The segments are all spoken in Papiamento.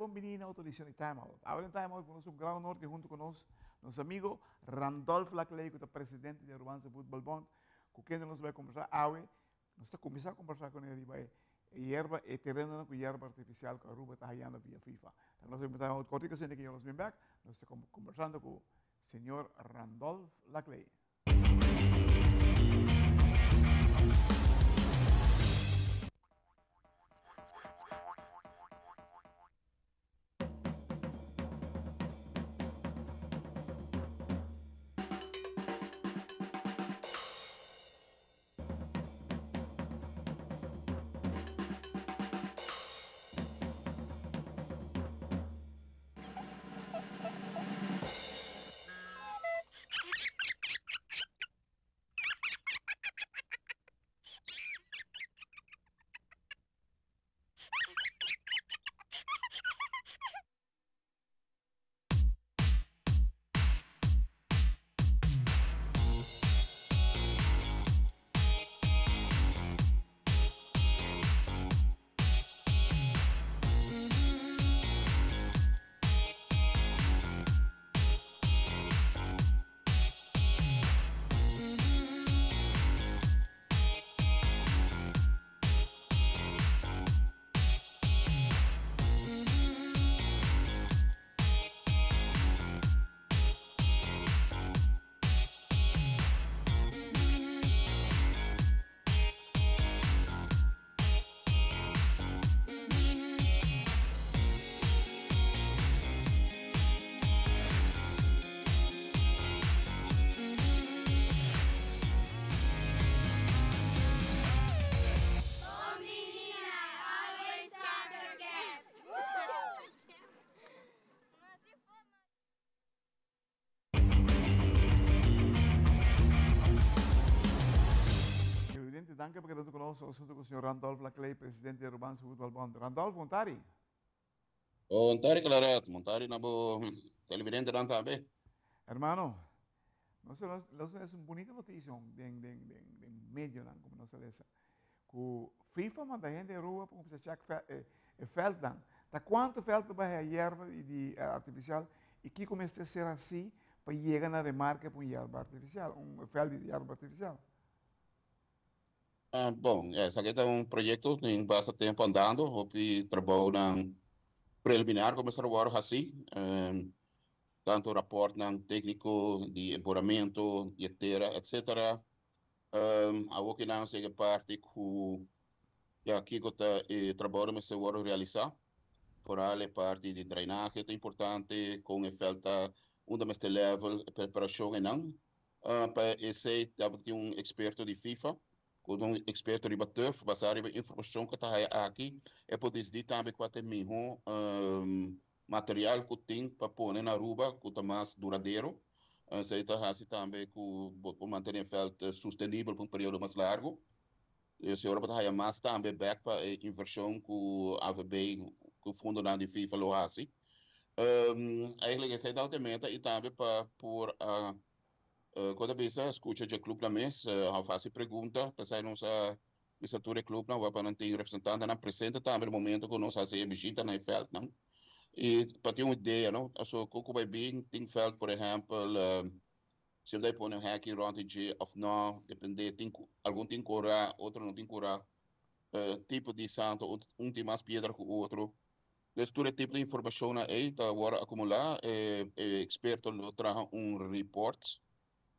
Bon bini na otro edicion di Time Out. Awe den Time Out cu nos un gran honor di hunto cu nos, nos amigo Randolph Laclay cu ta presidente di Arubanse Voetbal Bond, cu kende nos bay conversa awe. Nos ta cuminsa conversa cu ne riba e yerba, e terenonan cu yerba artificial cu Aruba ta hayando via FIFA. Nos ta bay Time Out cortico asina cu nos bin bek, nos ta conversando cu Señor Randolph Laclay. Televidente, danki pa keda huntu ku nos huntu ku señor Randolph Laclay, presidente di Arubaanse Voetbal Bond. Randolph, bon tardi. Bon tardi, Claret. Bon tardi na bo televidentenan tambe. Hermano, nos nos es un bunita noticia den den den den medionan como nos a lesa ku FIFA manda hende Aruba pa kumsa check e veldnan. Ta kuantu veld ta bai yerba di artificial i kiko mester ser hasi pa yega na remarke pa un yerba artificial, un veld di yerba artificial? Bon, esaki ta un proyecto tin basta tempo andando, hopi trabounan preliminar ku mester wòrdu hasi, tantu raportnan tékniko di empoderamentu di e tera etcetera. Awor ki nan sigui parti ku ya kiko ta e trabou ku mester wòrdu realisá, foral e parti di drenahe ta importante, kon e vèlt ta, unda mester lèvel, e preparashon einan. Pa esei tabata tin un eksperto di FIFA ku ta un eksperto riba turf, basá riba informashon ku ta haya aki e por disidí tambe kua ta e mihó material ku tin pa pone na Aruba ku ta mas duradero. Esei ta hasi tambe ku bo por mantené e vèlt sustenibel pa un periodo mas largu. Esei ora bo ta haya mas tambe bèk pa e invershon ku AVB ku fondonan di FIFA lo hasi. Eigenlijk esei tabata e meta i tambe pa por a kon ta bisa skucha dje klupnan mes òf hasi pregunta. P'esei nos a bisa tur e klupnan wak pa nan tin representantenan presente tambe na momento ku nos hasi e bishita na e vèltnan. I pa tin un idea no, pasobra ku ku bai bin tin vèlt por ehèmpel si bo ta pone un hèki rònt di dje òf no, depende tin algun tin kurá otro no tin kurá, tipo di santo un tin mas piedra ku otro. Dus tur e tipo di informashonnan ei ta wòrdu akumulá, e eksperto lo traha un report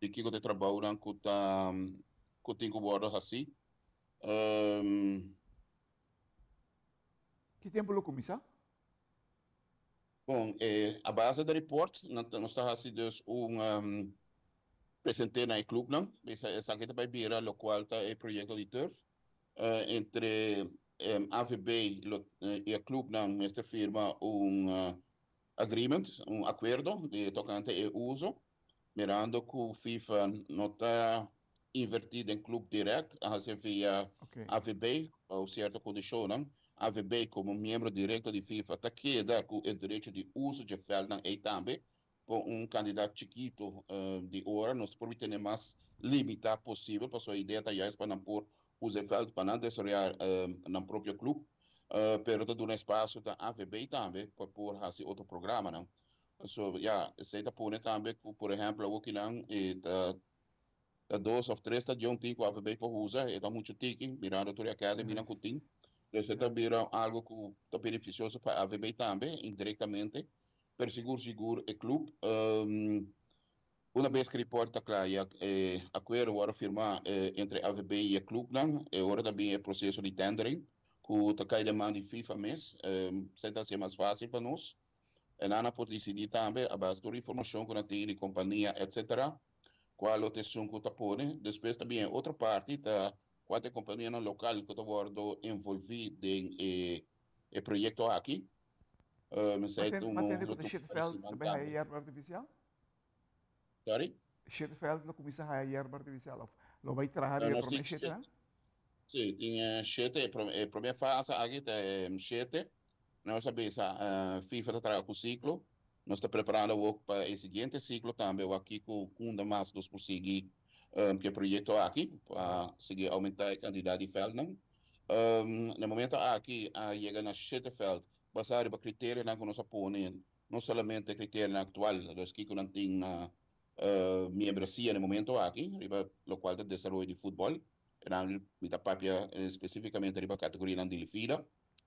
di kiko ta e trabounan ku ta ku tin ku wòrdu hasí. Ki tempu lo kuminsá? Bon, a base di report nos ta hasi dus un present'é na e klupnan, esaki ta bai bira lokual ta e proyekto di turf. Entre AVB i e klupnan mester firma un agreement, un akuerdo di tokante e uso, mirando ku FIFA no ta invertí den klup dirèkt, a hasi via AVB bou sierto kondishonnan. AVB komo miembro direkto di FIFA ta keda ku e derecho di uso dje vèldnan ei tambe pa un kantidat chikitu di ora. Nos por tene mas limitá posibel pasobra e idea ta juist pa nan por usa e vèld pa nan desaroyá nan propio klup. Pero ta duna espasio ta AVB tambe pa por hasi otro programanan. So ya, esei ta pone tambe ku por ehèmpel awokinan e ta ta dos òf tres stadion tin ku AVB por usa, e ta muchu tiki mirando tur e academynan ku tin. Dus e ta bira algu ku ta benefisioso pa AVB tambe indirektamente, pero sigur sigur e club. Una bes ku report ta kla i e akuerdo wòrdu firmá entre AVB i e klupnan, e ora ta bin e proseso di tendering ku ta kai den man di FIFA mes. Esei ta hasié mas fásil pa nos. E nan a por disidí tambe a base tur informashon ku nan tin di kompania etsetera kua lo ta esun ku ta pone. Despues ta bin e otro parti ta kua ta e kompanianan lokal ku ta wòrdu envolví den e proyekto aki. Esei ta un Ma tende ku ta Shiteveld ta bai haya yerba artifisial? Sorry? Shiteveld lo kuminsá haya yerba artifisial òf lo bai traha riba e promé shete? Sí, tin shete, e promé fase aki ta e shete. Nos a bisa FIFA ta traha ku siklo. Nos ta preparando awor pa e siguiente siklo tambe wak kiko unda mas nos por sigui ku e proyekto aki pa sigui oumentá e kantidat di vèldnan. Na e momento aki a yega na shete vèld basá riba kriterionan ku nos a pone, no solamente kriterionan aktual, dus kiko nan tin na miembresia na e momento aki riba lokual ta desaroyo di futbòl. Nan mi ta papia spesífikamente riba kategorianan di Lifida,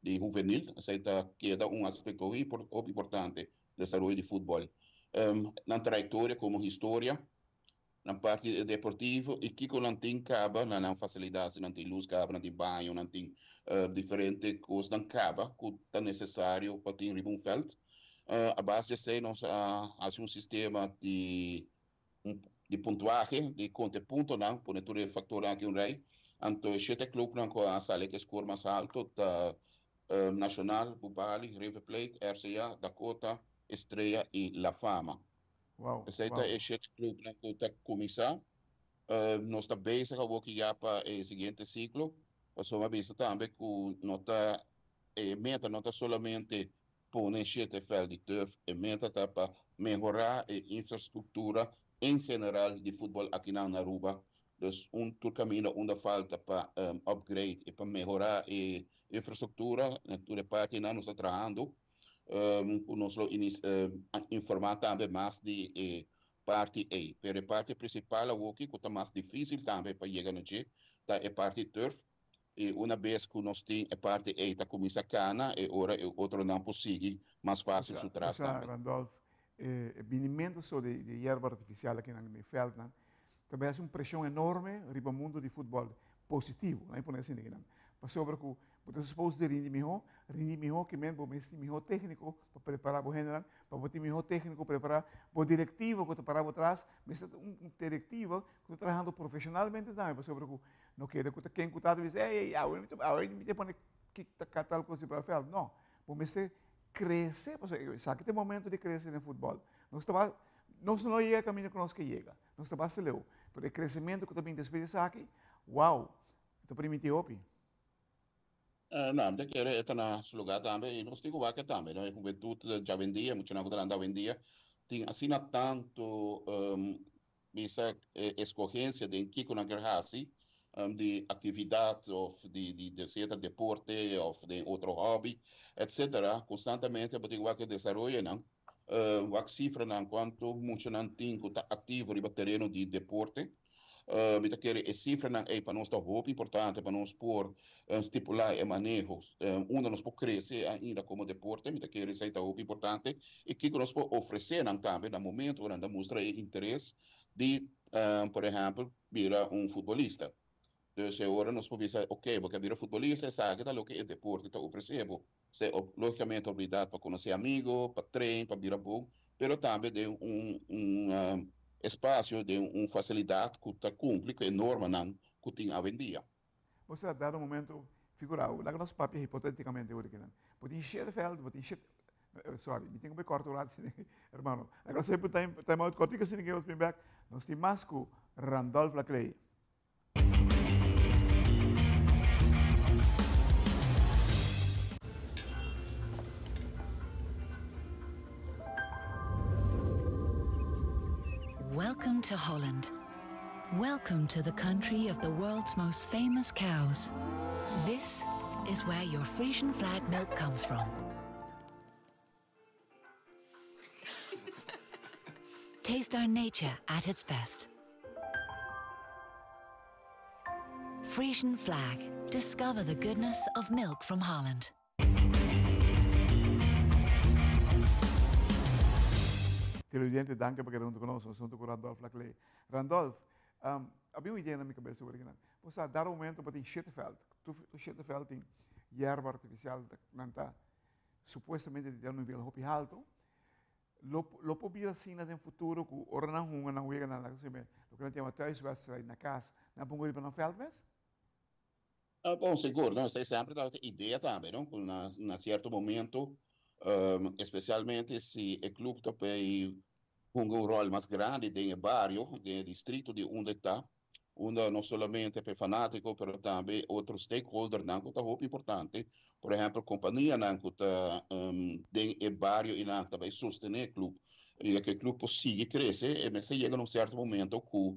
di huvenil, esei ta keda un aspekto hopi importante desaroyo di futbòl. Nan trayektoria komo historia, nan parti deportivo i kiko nan tin kaba na nan fasilidat, si nan tin lus kaba, nan tin baño, nan tin diferente kosnan kaba ku ta nesesario pa tin riba un vèlt. A base di esei nos a hasi un sistema di di puntuahe, di konta e puntonan, pone tur e faktornan aki un rei. Anto e shete klupnan ku a sali ku e skor mas alto ta Nacional, Bubali, River Plate, RCA, Dakota, Estrella i La Fama. Esei ta e shete klupnan ku ta kuminsá. Nos ta bezig awor ki ya pa e siguiente siklo, pasobra mi a bisa tambe ku no ta e meta no ta solamente Pone shete vèlt di turf, e meta ta pa mehorá e infrastruktura en general di futbòl akinan na Aruba. Dus un tur kaminda unda falta pa upgrade i pa mehorá e infrastruktura na tur e partinan nos ta trahando. Ku nos lo informá tambe mas di e parti ei. Pero e parti prinsipal awoki ku ta mas difísil tambe pa yega na dje ta e parti turf. I una bes ku nos tin e parti ei ta kuminsá kana, e ora e otronan por sigui mas fásil su tras tambe. Randolph, e binimentu so di yerba artifisial aki nan den vèldnan ta bai hasi un preshon enorme riba mundu di futbòl positivo, laat mi pone asina aki nan, pasobra ku bo ta supos di rindi mihó, rindi mihó ke men bo mester tin mihó tékniko pa prepará bo hendenan, pa bo tin mihó tékniko prepará bo direktiva ku ta pará bo tras mester ta un direktiva ku ta trahando profeshonalmente tambe pasobra ku No kere ku ta ken ku ta ta bisa, ey, ey, awe mi ta, awe mi ta pone kik ta ka tal kos riba vèlt. No, bo mester krese, pasobra esaki ta e momento di krese den futbòl. Nos ta ba, nos no yega kaminda ku nos ke yega, nos ta basta leu, pero e kresementu ku ta bini despues di esaki, wow, e ta primiti hopi. No, mi ta kere e ta na su lugá tambe i nos tin ku wak tambe, no? E hubentut djawendia, muchanan ku ta lanta awendia, tin asina tantu Bisa e escogencia den kico nan kier haci di actividad of di di sea ta deporte of den otro hobby etcetera constantemente bo tin wak e desaroyonan wak cifranan cuanto muchanan tin cu ta activo riba tereno di deporte mi ta kere e cifranan ey pa nos ta hopi importante pa nos por stipula e maneho unda nos por crece ainda como deporte mi ta kere esey ta hopi importante i kiko nos por ofresé nan tambe na momento ku nan ta mustra e interes di, por ehèmpel, bira un futbolista. Dus e ora nos por bisa, oke, bo ke bira futbolista, esaki ta loke e deporte ta ofresé bo. Se lógikamente oportunidat pa konosé amigo, pa train, pa bira bon, pero tambe den un un espasio, den un fasilidat ku ta kumpli ku e normanan ku tin awendia. Bo sa dado momento, figura, laga nos papia hipoteticamente ora kinan. Bo tin shete veld, bo tin shete, sorry, mi tin ku bai kòrta un rato sini, hermano. Laga nos hei time, time out kòrtiku asina ke nos bin bèk. Nos tin mas ku Randolph Laclay. Welcome to Holland. Welcome to the country of the world's most famous cows. This is where your Frisian flag milk comes from. Taste our nature at its best. Frisian flag. Discover the goodness of milk from Holland. Televidente, danki pa keda huntu ku nos. Nos huntu ku Randolph Laclé. Randolph, um, a bin un idea na mi kabes awor akinan. Bo sa, dado momento bo tin shete veld. Tur shete veld tin yerba artificial, nan ta supuestamente di un nivel hopi halto. Lo, lo por bira asina den futuro ku ora nan hunga nan wega nan, laga loke nan ta yama thuiswedstrijd na kas, nan pongo riba nan veld mes? Ah, bon, sigur, no, esei semper tabata idea tambe, no, ku na, na sierto momento, especialmente si e club ta pei hunga un rol mas grandi den e bario, den e distrito di unda e ta, unda no solamente pa e fanatico, pero tambe otro stakeholdernan ku ta hopi importante, por ehempel companianan ku ta den e bario i nan ta bai sostene e club, i ku e club por sigui crece, e mester yega na un sierto momento ku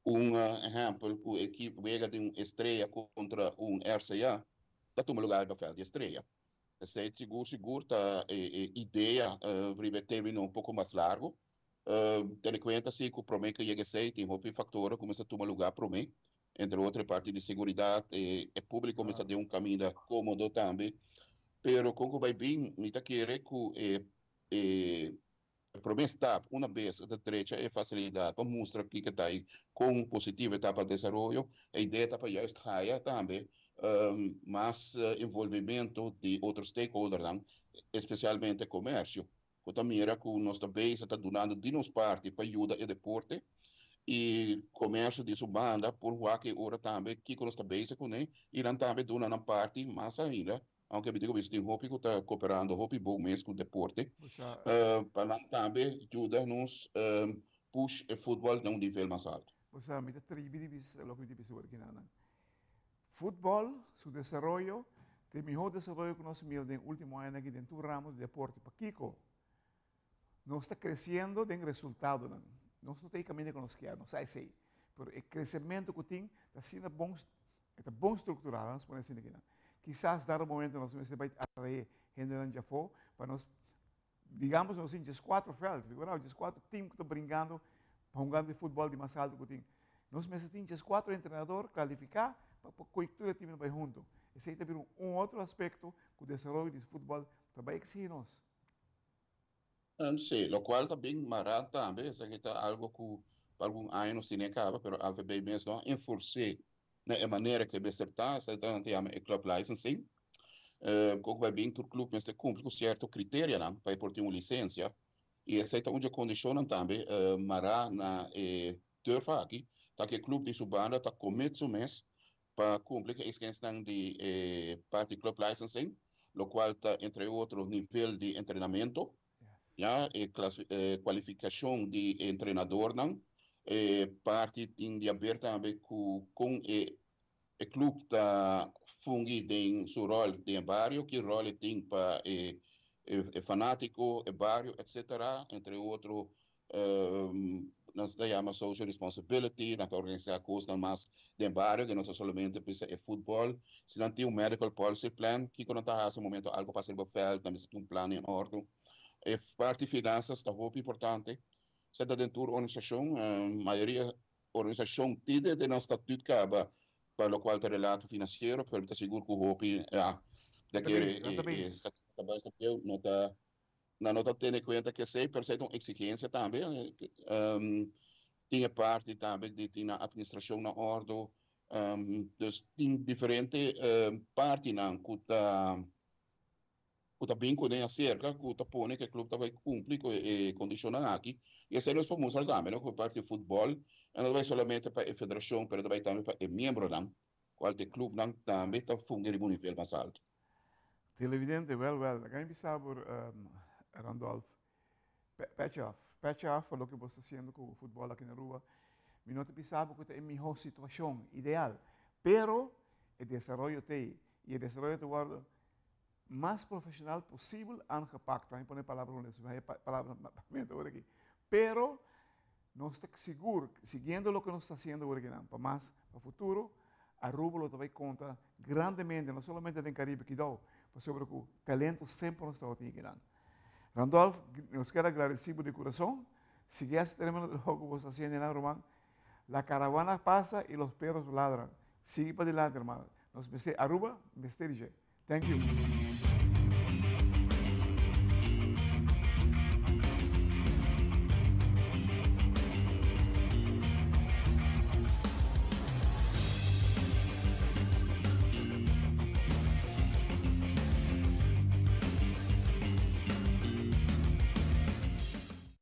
Un ehèmpel ku ekip wega di un Estrella kontra un RCA ta tuma lugar riba vèlt di Estrella. Esei sigur sigur ta e idea riba e término un poko mas largu. Tene kuenta si ku promé ku yega esei tin hopi faktornan ku mester tuma lugar promé, entre otro e parti di seguridat, e públiko mester den un kaminda kómodo tambe. Pero kon ku bai bin mi ta kere ku e E promé stap, una bes e ta drecha e fasilidat pa mustra kiko ta i kon positivo e ta pa desaroyo, e idea ta pa juist haya tambe mas envolvimento di otro stakeholdernan, espesialmente komersio, ku ta mira ku nos ta bezig ta dunando di nos parti pa yuda e deporte i komersio di su banda por wak e ora tambe kiko nos ta bezig kuné i nan tambe duna nan parti mas ainda. Aunke mi dico bisa tin hopi cu ta cooperando hopi bon mes cu deporte, pa nan tambe yuda nos push e futbol na un nivel mas alto. Bo sa, mi ta tribi di bisa loke mi ta bisa awor aki nan. Futbol, su desaroyo, ta e miho desaroyo cu nos a mira den ultimo añanan aki den tur ramo di deporte. Pakico? Nos ta creciendo den resultadonan. Nos no ta e caminda cu nos kier, nos sa esey. Pero e crecemento cu tin ta asina bon, e ta bon structura, laga nos pone asina akinan. Kisas dado momento nos mester bay atrae hendenan djafó pa nos, digamos nos tin diescuatro veld, figura bo, diescuatro team cu ta bringando pa hungando e futbol di mas alto cu tin. Nos mester tin diescuatro entrenador califica pa por coy tur e teamnan bay hunto. Esey ta bira un otro aspecto cu desaroyo di futbol ta bay exigi nos. Sí, locual ta bin mará tambe, esaki ta algo cu pa algun aña nos tene caba, pero AVB mes no a enforcé na e manera cu e mester ta, esaki ta nan ta yama e club licensing, cu bai bin tur club mester cumpli cu cierto criterianan pa e por tin un licencia, y esey ta un dje condicionnan tambe mará na e turf aki, ta cu e club di su banda ta commit su mes pa cumpli cu e exigencianan di e parti club licensing, locual ta entre otro nivel di entrenamento, ya, e cualificacion di e entrenadornan, e parti tin di haber tambe cu con e e club ta fungi den su rol den e bario, ki rol e tin pa e e fanatico, e bario, etcetera, entre otro Nos ta yama social responsibility, nan ta organisa cosnan mas den bario, que no ta solamente bisa e futbol. Si nan tin un medical policy plan, kico nan ta haci momento algo pasa riba veld, nan mester tin un plan en orde. E parti finanzas ta hopi importante. Esei ta den tur organisacion, mayoria organisacion tin den nan statuut caba pa locual ta relato financiero, pero mi ta sigur cu hopi, ya, ta kere e statuut ta basta bieu, no ta. Nan no ta tene kuenta ku esei, pero esei ta un eksigensia tambe. Tin e parti tambe di tin nan atministrashon na òrdu. Dus tin diferente partinan ku ta ku ta bin kuné aserka ku ta pone ku e klup ta bai kumpli ku e kondishonnan aki. I esei nos por mustra tambe no ku e parti di futbòl no ta bai solamente pa e federashon pero ta bai tambe pa e miembronan kual ta e klupnan tambe ta fungi riba un nivel mas altu. Televidente, wel wel, laga mi bisa bo Randolph, petje af, petje af pa loke bo sta haciendo cu futbol aki na Aruba. Mi no ta bisa bo cu ta e miho situacion, ideal, pero e desaroyo t'ey y e desaroyo ta wordo mas profesional posibel aangepakt. Laga mi pone palabra hulandes, mi haya palabra papiamento awor aki. Pero nos ta sigur, siguiendo loke nos ta haciendo awor aki nan, pa mas, pa futuro. Aruba lo tambe konta grandemente, no solamente den Karibe, kidó, pasobra ku talento semper nos tin akinan. Randolph, nos ke gradisí di kurason. Sigui e tremendo trabou ku bo ta hasiendo, ruman. La caravana pasa y los perros ladran. Sigui padilanti, ruman. Nos mester Aruba, mester. Thank you.